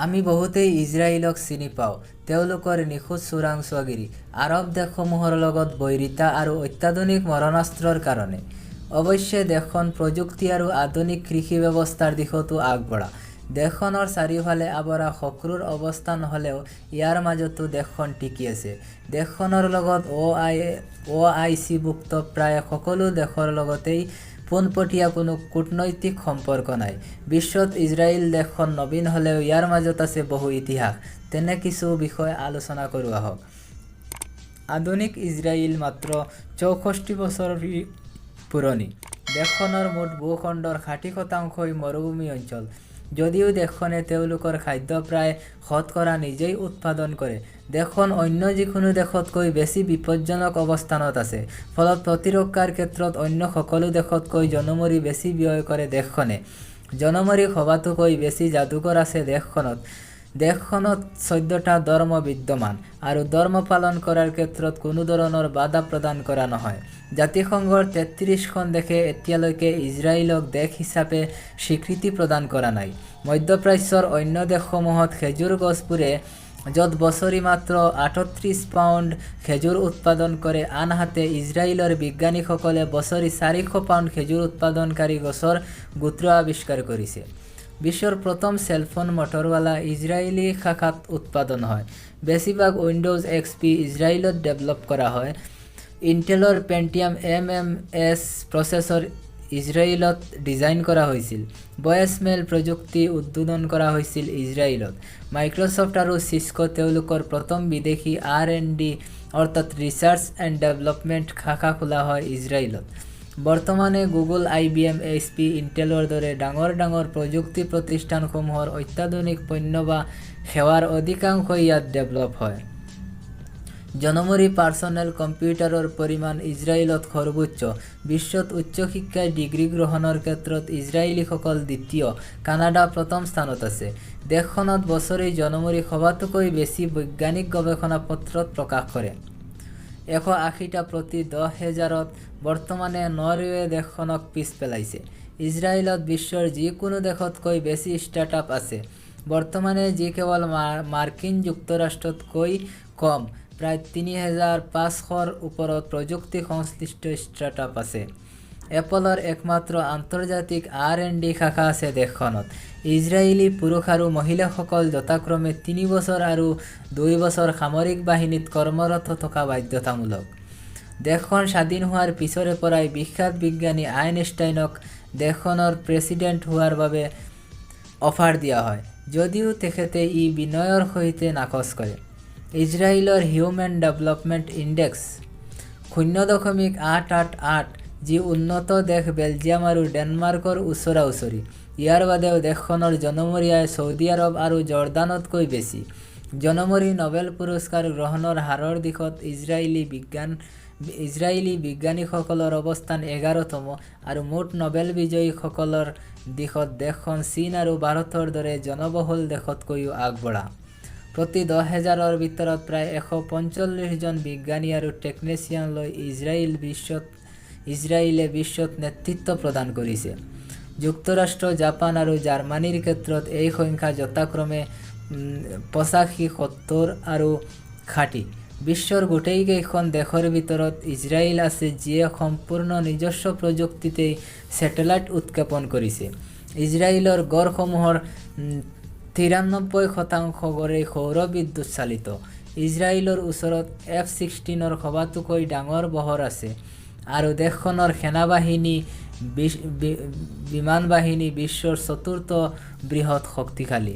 আমি বহুতেই ইজৰাইলক চিনি পাওঁ তেওঁলোকৰ নিখুঁত চোৰাংচোৱাগিৰি, আৰৱ দেশসমূহৰ লগত বৈৰিতা আৰু অত্যাধুনিক মাৰণাস্ত্ৰৰ কাৰণে। অৱশ্যে দেশখন প্ৰযুক্তি আৰু আধুনিক কৃষি ব্যৱস্থাৰ দিশতো আগবঢ়া। দেশখনৰ চাৰিওফালে আৱৰা শক্ৰুৰ অৱস্থান হ'লেও ইয়াৰ মাজতো দেশখন টিকি আছে। দেশখনৰ লগত অ আই চিভুক্ত প্ৰায় সকলো দেশৰ লগতেই পোনপটীয়া কোনো কূটনৈতিক সম্পৰ্ক নাই। বিশ্বত ইজৰাইল দেশখন নবীন হ'লেও ইয়াৰ মাজত আছে বহু ইতিহাস। তেনে কিছু বিষয় আলোচনা কৰোঁ আহক। আধুনিক ইজৰাইল মাত্ৰ 64 বছৰ পুৰণি। দেশখনৰ মুঠ ভূখণ্ডৰ 60 শতাংশই মৰুভূমি অঞ্চল যদিও দেশখনে তেওঁলোকৰ খাদ্য প্ৰায় শতকৰা নিজেই উৎপাদন কৰে। দেশখন অন্য যিকোনো দেশতকৈ বেছি বিপজ্জনক অৱস্থানত আছে। ফলত প্ৰতিৰক্ষাৰ ক্ষেত্ৰত অন্য সকলো দেশতকৈ জনমূৰি বেছি ব্যয় কৰে দেশখনে। জনমূৰি সবাতোকৈ বেছি যাদুঘৰ আছে দেশখনত। দেশখনত 14টা ধৰ্ম বিদ্যমান আৰু ধৰ্ম পালন কৰাৰ ক্ষেত্ৰত কোনোধৰণৰ বাধা প্ৰদান কৰা নহয়। জাতিসংঘৰ 33খন দেশে এতিয়ালৈকে ইজৰাইলক দেশ হিচাপে স্বীকৃতি প্ৰদান কৰা নাই। মধ্যপ্ৰাচ্যৰ অন্য দেশসমূহত খেজুৰ গছবোৰে য'ত বছৰি মাত্ৰ 38 পাউণ্ড খেজুৰ উৎপাদন কৰে, আনহাতে ইজৰাইলৰ বিজ্ঞানীসকলে বছৰি 400 পাউণ্ড খেজুৰ উৎপাদনকাৰী গছৰ গোত্ৰ আৱিষ্কাৰ কৰিছে। বিশ্বৰ প্ৰথম চেলফোন মটৰৱালা ইজৰাইলী শাখাত উৎপাদন হয়। বেছিভাগ উইণ্ড'জ এক্স পি ইজৰাইলত ডেভেলপ কৰা হয়। ইণ্টেলৰ পেণ্টিয়াম এম এম এছ প্ৰচেছৰ ইজৰাইলত ডিজাইন কৰা হৈছিল। ভইচমেইল প্ৰযুক্তি উদ্বোধন কৰা হৈছিল ইজৰাইলত। মাইক্ৰ'ছফ্ট আৰু চিস্ক' তেওঁলোকৰ প্ৰথম বিদেশী আৰ এণ্ড ডি অৰ্থাৎ ৰিচাৰ্চ এণ্ড ডেভেলপমেণ্ট শাখা খোলা হয় ইজৰাইলত। বৰ্তমানে গুগল, আই বি এম, এইচ পি, ইণ্টেলৰ দৰে ডাঙৰ ডাঙৰ প্ৰযুক্তি প্ৰতিষ্ঠানসমূহৰ অত্যাধুনিক পণ্য বা সেৱাৰ অধিকাংশই ইয়াত ডেভেলপ হয়। জনমূৰি পাৰ্চনেল কম্পিউটাৰৰ পৰিমাণ ইজৰাইলত সৰ্বোচ্চ। বিশ্বত উচ্চশিক্ষাৰ ডিগ্ৰী গ্ৰহণৰ ক্ষেত্ৰত ইজৰাইলীসকল দ্বিতীয়, কানাডা প্ৰথম স্থানত আছে। দেশখনত বছৰি জনমূৰি সবাতোকৈ বেছি বৈজ্ঞানিক গৱেষণা পত্ৰ প্ৰকাশ কৰে। 180টা প্ৰতি 10 হেজাৰত। বৰ্তমানে নৰৱে দেশখনক পিছ পেলাইছে। ইজৰাইলত বিশ্বৰ যিকোনো দেশতকৈ বেছি ষ্টাৰ্টআপ আছে বৰ্তমানে, যি কেৱল মাৰ্কিন যুক্তৰাষ্ট্ৰতকৈ কম। প্ৰায় 3500ৰ ওপৰত প্ৰযুক্তি সংশ্লিষ্ট ষ্টাৰ্টআপ আছে। এপলৰ একমাত্ৰ আন্তৰ্জাতিক আৰ এণ্ড ডি শাখা আছে দেশখনত। ইজৰাইলী পুৰুষ আৰু মহিলাসকল যথাক্ৰমে 3 বছৰ আৰু 2 বছৰ সামৰিক বাহিনীত কৰ্মৰত থকা বাধ্যতামূলক। দেশখন স্বাধীন হোৱাৰ পিছৰে পৰাই বিখ্যাত বিজ্ঞানী আইনষ্টাইনক দেশখনৰ প্ৰেছিডেণ্ট হোৱাৰ বাবে অফাৰ দিয়া হয় যদিও তেখেতে ই বিনয়ৰ সৈতে নাকচ কৰে। ইজৰাইলৰ হিউমেন ডেভেলপমেণ্ট ইনডেক্স 0.888, যি উন্নত দেশ বেলজিয়াম আৰু ডেনমাৰ্কৰ ওচৰা-উচৰি। ইয়াৰ বাদেও দেশখনৰ জনমূৰি আয় ছৌদি আৰৱ আৰু জৰ্দানতকৈ বেছি। জনমূৰি নোবেল পুৰস্কাৰ গ্ৰহণৰ হাৰৰ দিশত ইজৰাইলী বিজ্ঞানীসকলৰ অৱস্থান 11তম আৰু মুঠ নোবেল বিজয়ীসকলৰ দিশত দেশখন চীন আৰু ভাৰতৰ দৰে জনবহুল দেশতকৈও আগবঢ়া। প্ৰতি 10 হেজাৰৰ ভিতৰত প্ৰায় 145 জন বিজ্ঞানী আৰু টেকনিচিয়ান লৈ ইজৰাইলে বিশ্বত নেতৃত্ব প্ৰদান কৰিছে। যুক্তৰাষ্ট্ৰ, জাপান আৰু জাৰ্মানীৰ ক্ষেত্ৰত এই সংখ্যা যথাক্ৰমে 85, 70 আৰু 60। বিশ্বৰ গোটেইকেইখন দেশৰ ভিতৰত ইজৰাইল আছে যিয়ে সম্পূৰ্ণ নিজস্ব প্ৰযুক্তিতেই ছেটেলাইট উৎক্ষেপণ কৰিছে। ইজৰাইলৰ ঘৰসমূহৰ 93% ঘৰেই সৌৰ বিদ্যুৎ চালিত। ইজৰাইলৰ ওচৰত এফ-16ৰ সবাতোকৈ ডাঙৰ বহৰ আছে আৰু দেশখনৰ সেনাবাহিনী বিমানবাহিনী বিশ্বৰ চতুৰ্থ বৃহৎ শক্তিশালী।